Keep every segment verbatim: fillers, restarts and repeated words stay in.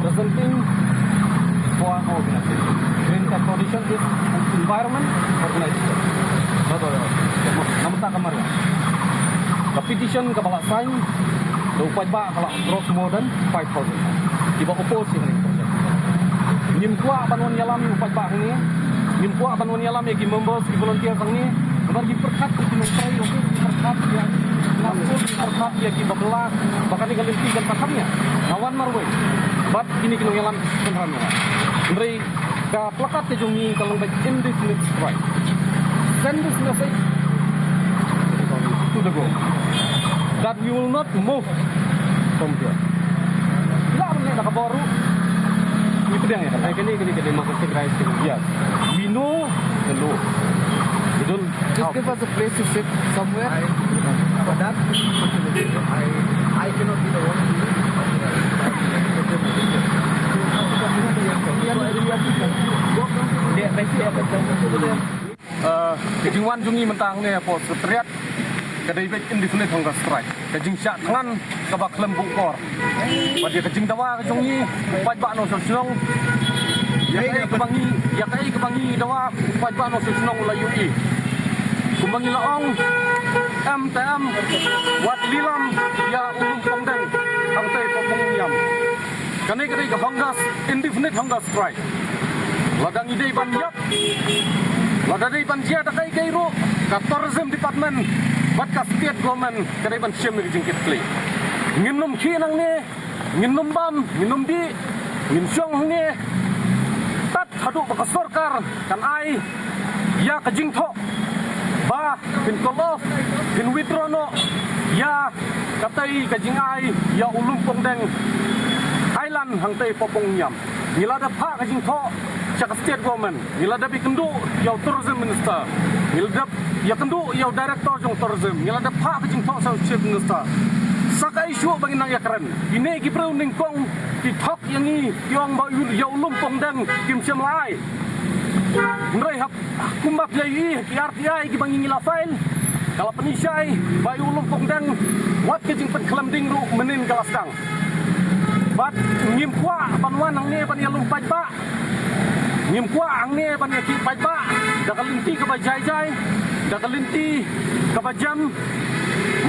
representing for an organization. Green Tech Foundation is an environment organization. Namar ka mar ka petition kaba la sign da u paidbah ka la cross more than five thousand. Kiba oppose ïa kane ka project. Ngim kwah ban wan ïalam ïa u paidbah hangne. Ngim kwah ban wan ïalam ïa ki members, ki volunteers hangne. Namar ki pyrkhat ki nongtrei, ki pyrkhat ïa ki nongtrei, ki pyrkhat ïa ki bapla, ba kane ka lynti kan sa kham ïa. Nga wan marwei. Bad kine ki nongïalam ki kynran ïa. Hynrei ka plakat ka jong ngi ka long ba indefinite strike. Send this message to the government that we will not move from here. Ila ban leh da ka bor ruh. Ngi pdiang ïa ka. Ai, kane, kane, kane, democratic rights kane. Yes. We know the law. We don't Just give us a place to sit somewhere. I, for that, I, I cannot be the one to Uh, ka jingwan jong ngi mynta hangne hapoh Secretariat ka dei beit indefinite hunger strike. Ka jingshah thngan kaba khlem buh kor. Bad ïa ka jingdawa ka jong ngi, u paidbah nongshong shnong. Ïa kaei kaba ngi, ïa kaei kaba ngi dawa, u paidbah nongshong shnong u la ïohi. Kumba ngi la ong, em te em, wat lilam ïa u Lum Pongdeng hangtei hapoh Pongniam. Kane ka dei ka hunger, indefinite hunger strike. Lada ngi dei ban ïap, lada dei ban jia da kaei kaei ruh, ka Tourism Department bad ka State Government ka dei ban shim ïa ka jingkitkhlieh. Ngin ym khie nangne, ngin ym bam, ngin ym dih, ngin shong hangne tad haduh ba ka sorkar kan ai ïa ka jingthoh ba phin call off, phin withdraw noh ïa katei ka jingai ïa u Lum Pongdeng Highland hangtei hapoh Pongniam. Ngi la dep phah ka jingthoh sha ka State Government. Ngi la dep ïakynduh ïa u Tourism Minister. Ngi la dep ïakynduh ïa u Director jong Tourism. Ngi la dep phah ka jingthoh sha u Chief Minister. Sa kaei shuh ba ngin nang ïakren. Kine ki briew nyngkong ki thok ïa ngi, ki ong ba ïa u Lum Pongdeng kim shym la ai. Hynrei hap kumba phi la ïohi ha ki R T I kiba ngi la file, ka la pynshai ba ïa u Lum Pongdeng, wat ka jingpynkhlem ding ruh mynnin ka la sdang. Bad ngim kwah ban wan hangne ban ïalum paidbah. Ngim kwah hangne ban ïakhih paidbah da ka lynti kaba jai jai, da ka lynti kaba jem.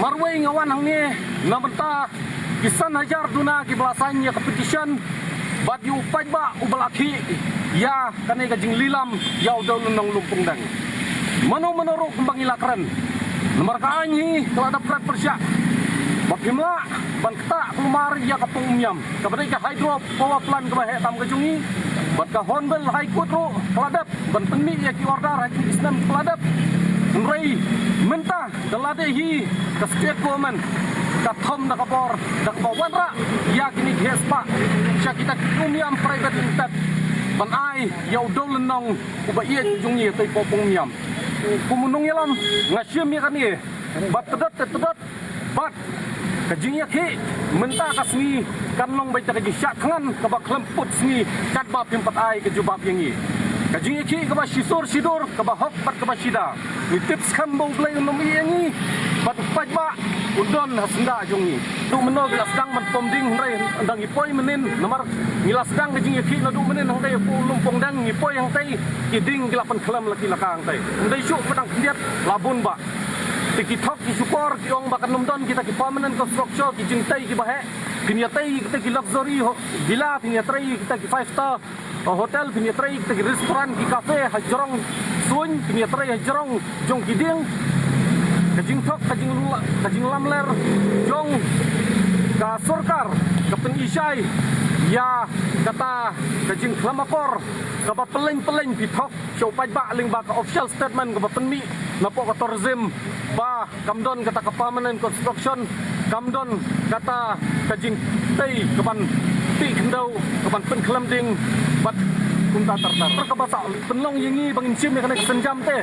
Marwei nga wan hangne na bynta ki san hajar duna kiba la sign ïa ka petition bad ïa u paidbah uba la khih ïa kane ka jinglilam ïa u dewlynnong Lum Pongdeng. Mano mano ruh kumba ngi la kren, namar ka aiñ hi ka la dep kren pyrshah ba phim lah ban ktah kulmar ïa ka Pongniam kaba dei ka hydro power plant kaba heh tam ka jong ngi. Bad ka Hornbill High Court ruh ka la dep ban pynmih ïa ki order ha ki snem kiba la dep. Hynrei mynta da lade hi ka State Government ka thom da ka bor da kaba wanrah ïa kine ki heh spah sha kita ki Umiam Private Limited ban ai ïa u dewlynnong uba ïeit jong ngi hatei hapoh Pongniam. Kum u nongïalam nga shim ïa kane bad tdot te tdot bad ka jingïakhih mynta ka sngi kan long beit ka jingshah thngan kaba khlem put sngi katba phim pat ai ka jubab ïa ngi. Ka jingïakhih kaba shisur shidur, kaba hok bad kaba shida. Ngi tip skhem ba U Blei un ym ïeh ïa ngi bad u paidbah un don ha syndah jong ngi. Naduh mynno ngi la sdang ban pom ding hynrei ynda ngi poi mynnin namar ngi la sdang ka jingïakhih naduh mynnin hangtei hapoh Lum Pongdeng, ngi poi hangtei ki ding ki la pynkhlem la ki la ka hangtei. Ym dei shuh ba dang khyndiat la bun bah. Te ki thok ki shukor ki ong ba kan ym don kita ki permanent construction, ki jingtei kiba heh. Phin ïatei kita ki luxury ho-, villa, phin ïatrei kita ki five star hotel, phin ïatrei kita ki restaurant, ki cafe ha jrong suiñ, phin ïatrei ha jrong jong ki dieng. Ka jingthok, ka jingla-, ka jinglamler jong ka sorkar ka pynishai ïa kata ka jingkhlem akor kaba pylleng pylleng phi thok sha u paidbah lyngba ka official statement kaba pynmih napoh ka tourism ba kam don kata ka permanent construction, kam don kata ka jingtei kaban tih khyndew, kaban pynkhlem ding bad kumta ter ter. Kaba sa pynlong ïa ngi ba ngin shim ïa kane ka sienjam te,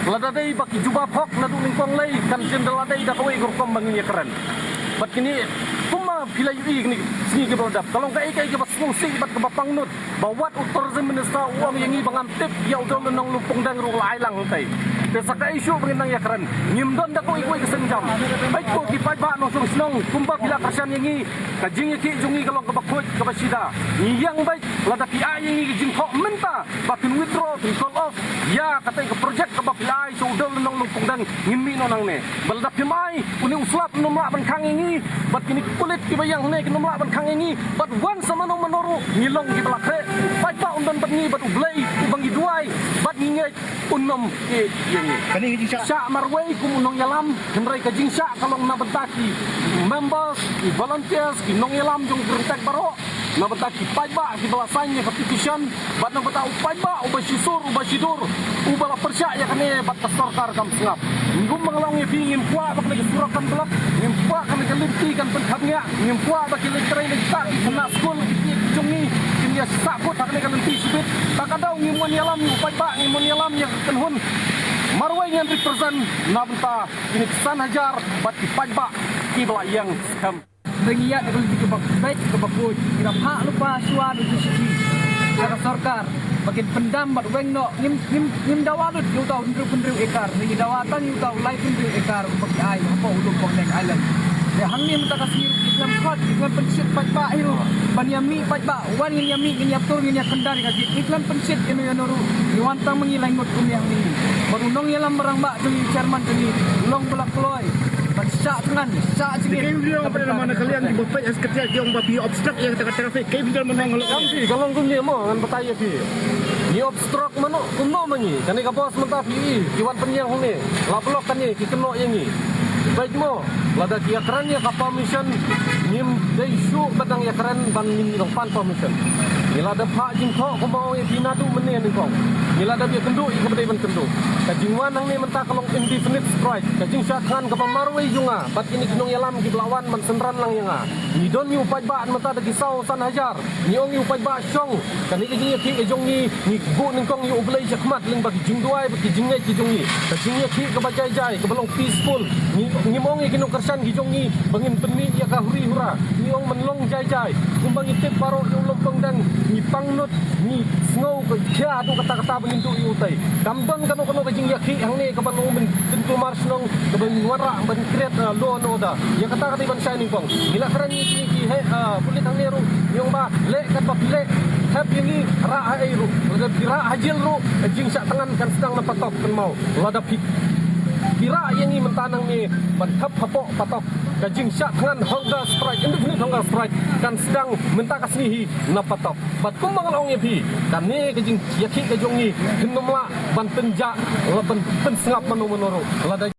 lada dei ba ki jubab hok naduh nyngkong lei kan jin da la dei da kawei ka rukom ba ngin ïakren. Bad kine kumba phi la ïohi kine sngi kiba la dep, ka long kaei kaei kaba sngewsih bad kaba pangnud ba wat u tourism minister u ong ïa ngi ba ngam tip ïa u Dewlynnong Lumpongdeng ruh la ai lang hangtei. Te sa kaei shuh ba ngin nang ïakren, ngim don da kawei kawei ka sienjam. Bad ko ki paidbah nongshong shnong, kumba phi la kyrshan ïa ngi, ka jingïakhih jong ngi ka long kaba khuid kaba shida. Ngi ïeng bad lada phi ai ïa ngi ka jingthoh mynta ba phin withdraw, phin call off ïa katei ka project kaba phi la ai sha u Dewlynnong Lumpongdeng, ngin mih noh nangne. Bad lada phim ai, une u slap un ym lah ban khang ïa ngi, bad kine ki pulit kiba ïeng hangne kin ym lah ban khang ïa ngi, bad wan sa mano mano ruh ngi long kiba la khreh. Paidbah un don bad ngi bad U Blei uba ngi duwai bad ngi ngeit un ym ïeh ïa ngi. Kane ka jingshah. Shah marwei kum u nongïalam, hynrei ka jingshah ka long na bynta ki members, ki volunteers, ki nongïalam jong u Green Tech baroh, na bynta ki paidbah kiba la sign ïa ka petition, bad na bynta u paidbah uba shisur uba shidur uba la pyrshah ïa kane bad ka sorkar kam sngap. Ngim bang long ïa phi, ngim kwah ba kane ka surok kan block, ngim kwah kane ka lynti kan pynkhapngiah, ngim kwah ba ki leit trei na kita ki khynnah skul, ki kti ki jong ngi kin ïa sahkut ha kane ka lynti shibit. Ta ka daw ngim wan ïalam ïa u paidbah, ngim wan ïalam ïa ka kynhun. Marwei ngan represent na bynta kine ki san hajar bad ki paidbah kiba la ïeng skhem. Ba ngi ïa da ka lynti kaba beit kaba khuid, ngi da phah lypa shuwa da u J C B sha ka sorkar ba kin pyndam bad weng noh. Ngim, ngim, ngim dawa lut ïa uta u hynriew phew hynriew ekar, ngi dawa tang ïa uta u lai phew hynriew ekar uba ki ai hapoh u Lumpongdeng Island. Te hangne mynta ka sngi ruh ki khlem khot, ki khlem pynshit paidbah hi ruh ban ïa mih paidbah. Wan ngin ïa mih, ngin ïa tur, ngin ïa kyndar ïa ka gate. Ngi khlem pynshit ïano ïano ruh. Ngi wan tang ma ngi lai ngut kumne hangne. Bad u nongïalam rangbah jong ngi, chairman jong ngi, long ba la kloi ban shah thngan, shah jingit. Kaei phi ong ba na man ka liang kiba peit ha sekretariat ki ong ba phi obstruct ïa kata ka traffic. Kaei phi ong ba na man ka liang. Kam phi, ka long kumne mo, ngan batai ïa phi. Ngi obstruct mano, kumno ma ngi. Kane ka bos mynta phi i, ki wan pynïeng hangne. La block kane, ki kynnoh ïa ngi. Bad mo, lada ki ïakren ïa ka permission, ngim dei shuh ba dang ïakren ban ngin ïa pan permission. Ngi la da phah jingthoh kumba ong ïa phi naduh mynne nyngkong. Ngi la da ïakynduh ïa kaba dei ban kynduh. Ka jingwan hangne mynta ka long indefinite strike. Ka jingshah thngan kaba marwei jong nga bad kine ki nongïalam kiba la wan ban synran lang ïa nga. Ngi don ïa u paidbah mynta da ki saw san hajar. Ngi ong ïa u paidbah shong. Kane ka jingïakhih ka jong ngi, ngi buh nyngkong ïa U Blei shakhmat lyngba ki jingduwai bad ki jingngeit ki jong ngi. Ka jingïakhih kaba jai jai, kaba long peaceful. Ngi, ngim ong ïa ki nongkyrshan ki jong ngi ba ngin pynmih ïa ka huri hura. Ngi ong ban long jai jai. Kumba ngi tip baroh ïa u Lumpongdeng, ngi pangnud, ngi sngew ka khia haduh katta katta ba ngin duh ïa utei. Kam don kano kano ka jingïakhih hangne kaba long ban kyntu mar shnong, kaba ngin wanrah ban create, uh, law and order. Ïa kata ka dei ban shai nyngkong. Ngi la kren ïa ki, ki, heh, ah, pulit hangne ruh, ngi ong ba leh katba phi leh, thep ïa ngi, rah ha ei ruh. Lada phi rah ha jel ruh, ka jingshah thngan kan sdang na patop, kynmaw. Lada phi, phi rah ïa ngi mynta nangne ban thep hapoh patop, ka jingshah thngan hunger strike, indefinite hunger strike, kan sdang mynta ka sngi hi na patop. Bad kumba nga la ong ïa phi, kane ka jingïakhih ka jong ngi, kin ym lah ban pynjah, la ban pynsngap mano mano ruh. Lada